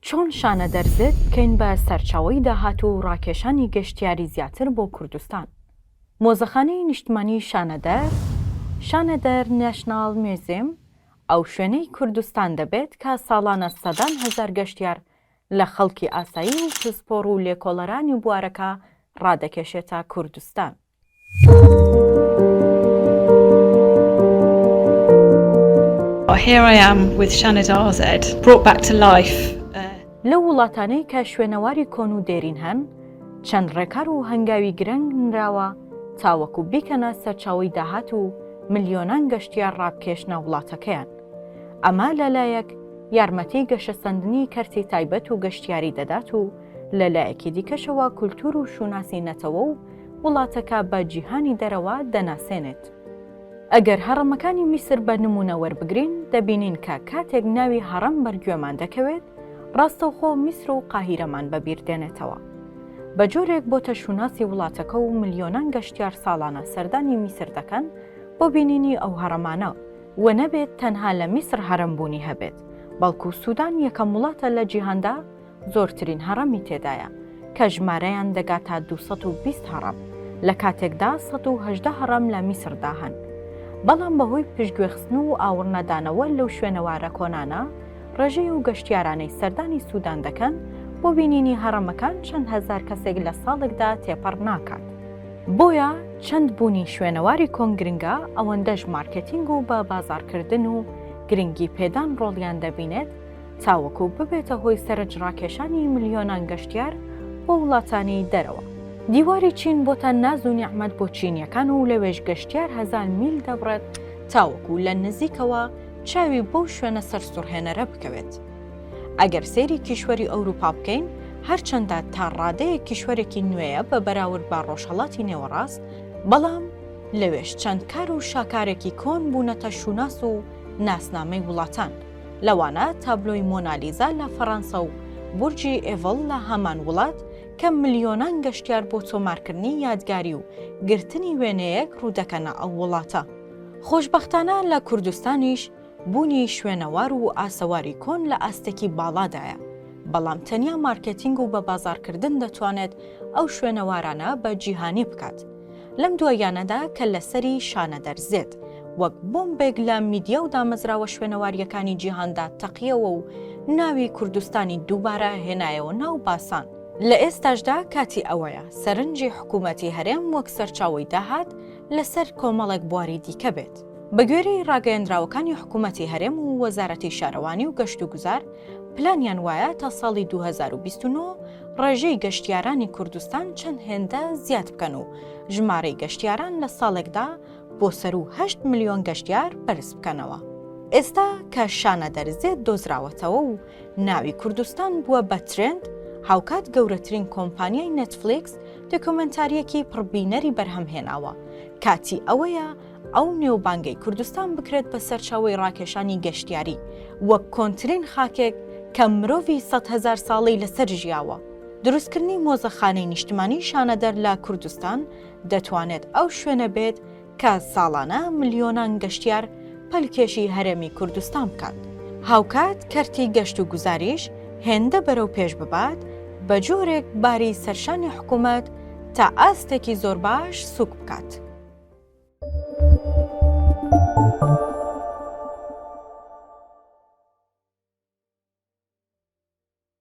چۆن شانەدەر زێد بکەین بە سەرچاوەی داهات و ڕاکێشانی گەشتیاری زیاتر بۆ کوردستان؟ مۆزەخانەی نیشتمانی شانەدەر، Shanadar National Museum، ئەو شوێنەی کوردستان دەبێت کە ساڵانە سەدان هەزار گەشتیار لە خەڵکی ئاسایی و پسپۆڕ و لێکۆڵەرانی بوارەکە ڕادەکێشێتە کوردستان. Here I am with Shanidar Z, brought back to life. لەو وڵاتانەی کە شوێنەواری کۆن و دێرین هەن، چەند ڕێکار و هەنگاوی گرنگ نراوە تاوەکو بیکەنە سەرچاوەی داهات و ملیۆنان گەشتیار ڕابکێشنە وڵاتەکەیان. ئەمە لەلایەک یارمەتی گەشەسەندنی کەرتی تایبەت و گەشتیاری دەدات و لەلایەکی دیکەشەوە کولتوور و شوناسی نەتەوە و وڵاتەکە بە جیهانی دەرەوە دەناسێنێت. ئەگەر هەڕەمەکانی میسر بە نموونە وەربگرین، دەبینین کە کاتێک ناوی هەڕەم بەر گوێمان دەکەوێت، ڕاستەوخۆ میسر و قاهیرەمان بەبیر دێنێتەوە. بە جۆرێک بۆتە شوناسی وڵاتەکە و ملیۆنان گەشتیار ساڵانە سەردانی میسر دەکەن بۆ بینینی ئەو هەڕەمانە و نەبێت تەنها لە میسر هەڕەم بوونی هەبێت، بەڵکو سودان یەکەم وڵاتە لە جیهاندا زۆرترین هەڕەمی تێدایە کە ژمارەیان دەگاتە 220 هەڕەم، لە کاتێکدا 118 هەڕەم لە میسردا هەن. بەڵام بەهۆی پشتگوێخستن و ئاوڕنەدانەوە لەو شوێنەوارە کۆنانە، ڕێژەی ئەو گەشتیارانەی سەردانی سودان دەکەن بۆ بینینی هەڕەمەکان چەند هەزار کەسێک لە ساڵێکدا تێپەڕ ناکات. بۆیە چەند بوونی شوێنەواری کۆن گرنگە، ئەوەندەش مارکێتینگ و بە بازاڕکردن و گرنگی پێدان ڕۆڵیان دەبینێت، تاوەکو ببێتە هۆی سەرنجڕاکێشانی ملیۆنان گەشتیار بۆ وڵاتانی دەرەوە. دیواری چین بۆتە ناز و نیعمەت بۆ چینییەکان و لەوێش گەشتیار هەزان میل دەبڕێت تاوەکو لە نزیکەوە چاوی بەو شوێنە سەرسوڕهێنەرە بکەوێت. ئەگەر سەیری کیشوەری ئەوروپا بکەین، هەرچەندە تا ڕادەیەک کیشوەرێکی نوێیە بە بەراورد بە ڕۆژهەڵاتی نێوەڕاست، بەڵام لەوێش چەند کار و شاکارێکی کۆن بوونەتە شوناس و ناسنامەی وڵاتان. لەوانە تابلۆی مۆنالیزا لە فەڕەنسا و بورجی ئێڤڵ لە هەمان وڵات کە ملیۆنان گەشتیار بۆ تۆمارکردنی یادگاری و گرتنی وێنەیەک ڕوودەکەنە ئەو وڵاتە. خۆشبەختانە لە کوردستانیش بوونی شوێنەوار و ئاسەواری کۆن لە ئاستێکی باڵادایە، بەڵام تەنیا مارکێتینگ و بەبازاڕکردن دەتوانێت ئەو شوێنەوارانە بە جیهانی بکات. لەم دواییانەدا کە لەسەری شانەدەر زێد وەک بۆمبێک لە میدیا و دامەزراوە شوێنەوارییەکانی جیهاندا تەقیەوە و ناوی کوردستانی دووبارە هێنایەوە ناو باسان، لە ئێستاشدا کاتی ئەوەیە سەرنجی حکوومەتی هەرێم وەک سەرچاوەی داهات لەسەر کۆمەڵێک بواری دیکە بێت. بەگوێرەی ڕاگەیەندراوەکانی حکوومەتی هەرێم و وەزارەتی شارەوانی و گەشتوگوزار، پلانیان وایە تا ساڵی 2029 ڕێژەی گەشتیارانی کوردستان چەند هێندە زیاد بکەن و ژمارەی گەشتیاران لە ساڵێکدا بۆ سەروو 8 ملیۆن گەشتیار بەرز بکەنەوە. ئێستا کە شانەدەر زێد دۆزراوەتەوە و ناوی کوردستان بووە بە ترێند، هاوکات گەورەترین کۆمپانیای نێتفلیکس دۆکۆمێنتارییەکی پڕبینەری بەرهەمهێناوە، کاتی ئەوەیە ئەو نێوبانگەی کوردستان بکرێت بە سەرچاوەی ڕاکێشانی گەشتیاری، وەک کۆنترین خاکێک کە مرۆڤی 100,000 ساڵەی لەسەر ژیاوە. دروستکردنی مۆزەخانەی نیشتمانی شانەدەر لە کوردستان دەتوانێت ئەو شوێنە بێت کە ساڵانە ملیۆنان گەشتیار پەلکێشی هەرێمی کوردستان بکات. هاوکات کەرتی گەشتوگوزاریش هێندە بەرەو پێش ببات بە جۆرێک باری سەرشانی حکوومەت تا ئاستێکی زۆر باش سووک بکات.